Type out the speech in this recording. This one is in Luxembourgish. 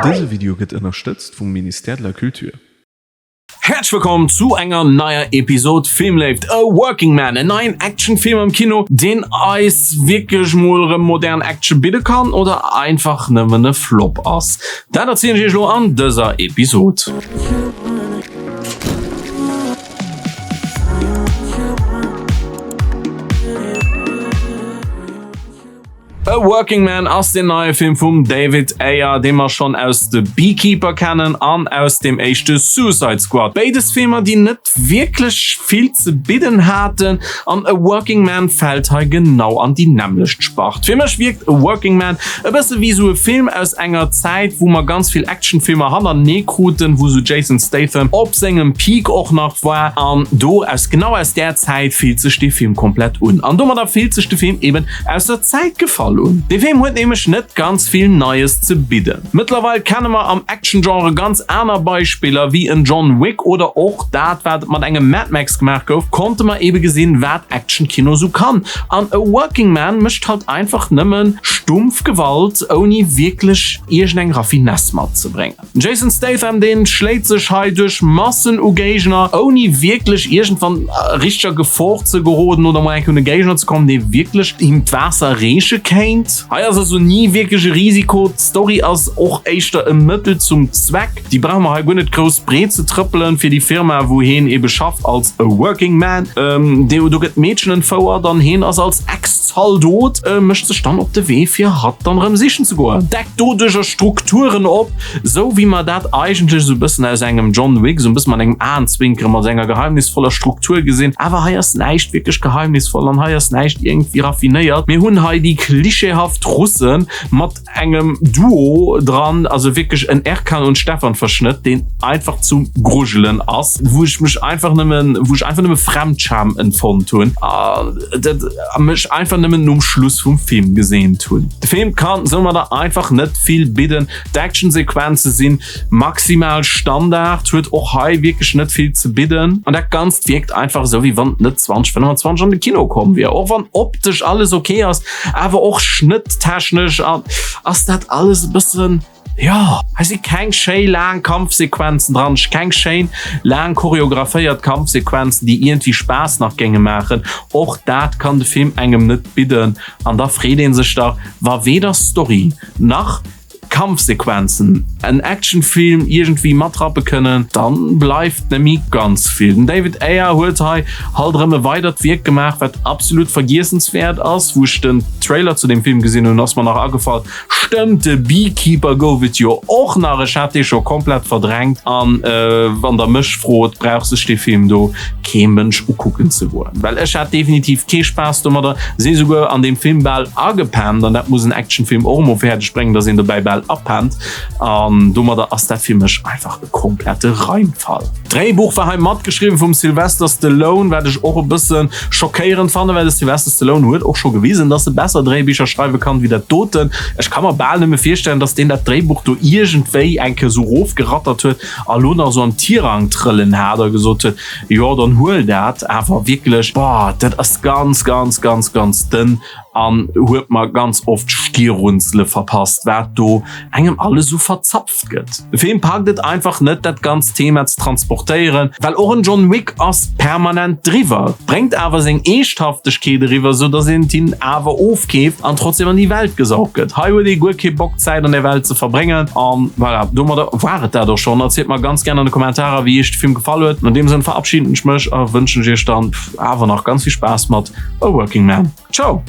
Dëse Video gëtt ënnerstëtzt vum Ministère de la Culture. Häerzlech wëllkomm zu enger neier Episod Filmléift, A Working Man, en neien Actionfilm am Kino, deen eis wierklech mol erëm modern Action bidde kann oder einfach nëmmen e Flop ass. Dat erzielen ech iech elo an dëser Episod. A Working Man ass deen neie Film vum David Ayer, dee mer schonn aus The Beekeeper kennen an aus dem éischte Suicide Squad. Béides Filmer, déi net wierklech vill ze bidden haten an A Working Man fält hei genau an déi nämmlecht Spart. Fir mech wierkt A Working Man e bësse wéi sou e Film aus enger Zäit, wou mer ganz vill Actionfilmer hannertenee kruten, wou sou Jason Statham op sengem Peak och nach war an do aus genau aus där Zäit fillt sech dee Film komplett un an domadder fillt sech de Film eben aus der Zäit gefall un. Dee Film huet nämlech net ganz vill Neies ze bidden. Mëttlerweil kenne mer am Action-Genre ganz aner Beispiller wéi en John Wick oder och dat wat mat engem Mad Max gemaach gouf, konnte mer ebe gesinn wat Action-Kino sou kann. An A Working Man mécht halt einfach nëmmen stumpf Gewalt ouni wierklech iergendeng Raffinesse matzebréngen. Den Jason Statham deen schléit sech hei duerch Massen u Géigner, ouni wierklech iergendwann a richteger Gefor ze geroden oder mol eng Kéier un e Géigner ze kommen, dee wierklech him d'Waasser reeche kéint. Hei ass also ni wierklech e Risiko, d'Story ass och éischter e Mëttel zum Zweck. Déi brauche mer hei guer net grouss breet ze trëppelen. Fir déi Firma wou heen ebe schafft als a working man, do gëtt d'Meedchen entfouert an heen ass als Ex-Zaldot, mécht sech dann op de Wee fir hatt dann erëm sichen ze goen. Doduercher Strukturen op, sou wéi mer dat eigentlech esou e bëssen aus engem John Wick, esou e bëssen mat engem Aenzwinkere, mat enger geheimnisvoller Struktur gesinn. Awer hei ass näischt wierklech geheimnisvoll an hei ass näischt iergendwéi raffinéiert. Mir hunn hei déi klischeehaft Russe mat engem Duo dran, also wierklech en Erkan und Stefan-Verschnëtt, deen einfach zum Grujelen ass, wou ech mech einfach nëmmen, wou ech einfach nëmme Fremdscham empfonnt hunn. Dat. A mech einfach nëmmen nom Schluss vum Film geseent hunn. De Film kann soumadder einfach net vill bidden. D'Actionsequenze sinn maximal Standard, huet och hei wierklech net vill ze bidden. An dat Ganzt wierkt einfach esou wéi wann et net 2025 an de Kino komm wier. Och wann optesch alles ok ass, awer och schnëtttechnesch ass dat alles e bëssen. Jo, hei si keng schéi laang Kampfsequenzen dran, keng schéin laang choreographéiert Kampfsequenzen, déi iergendwéi Spaass nach géinge maachen. Och dat kann de Film engem net bidden. An da freet ee sech dach, wa weder Story nach Kampfsequenzen en Actionfilm iergendwéi matrappe kënnen, dann bleift nemmi ganz vill. Den David Ayer huet hei halt erëm e weidert Wierk gemaach, wat absolut vergiessenswäert ass. Wou ech den Trailer zu deem Film gesinn hunn, ass mer nach agefall, Stëmmt, de Beekeeper gouf et jo och nach, ech hat dee scho komplett verdrängt. An wann der mech frot, brauch sech dee Film do kee Mënsch ukucken ze goen, well ech hat definitiv kee Spaass domadder, si souguer an deem Film bal agepennt, an dat muss en Actionfilm och emol fäerdeg bréngen, dass een dobäi bal apennt, an domadder ass dat fir mech einfach e komplette Reinfall. D'Dréibuch war hei matgeschriwwen vum Sylvester Stallone, wat ech och e bëssen Schockéierend fannen, well de Sylvester Stallone huet och scho gewisen, dass e besser Dréibicher schreiwe kann wéi dat doten. Ech ka mer bal nëmme virstellen, dass deen dat Dréibuch do iergendwéi eng Kéier sou rofgerattert huet a lo nach sou am Tirang trëllen hat a gesot huet, jo dann huel dat. Awer wierklech, boah, dat ass ganz, ganz, ganz, ganz dënn an huet mer ganz oft Stierrunzele verpasst, wat do engem alles sou verzapft gëtt. De Film packt et einfach net, dat ganzt Thema ze transportéieren, well och en John Wick ass permanent driwwer, bréngt awer seng Eeschthaftegkeet eriwwer, sou dass een et him awer ofkeeft an trotzdem an déi Welt gesaugt gëtt. Hei huet ee guer kee Bock Zäit an där Welt ze verbréngen an voilà, domadder war et dat och schonn. Erzielt mer ganz gär an de Kommentarer, wéi iech de Film gefall huet. An deem Sënn verabschieden ech mech a wënschen iech dann awer nach ganz vill Spaass mat A Working Man. Ciao!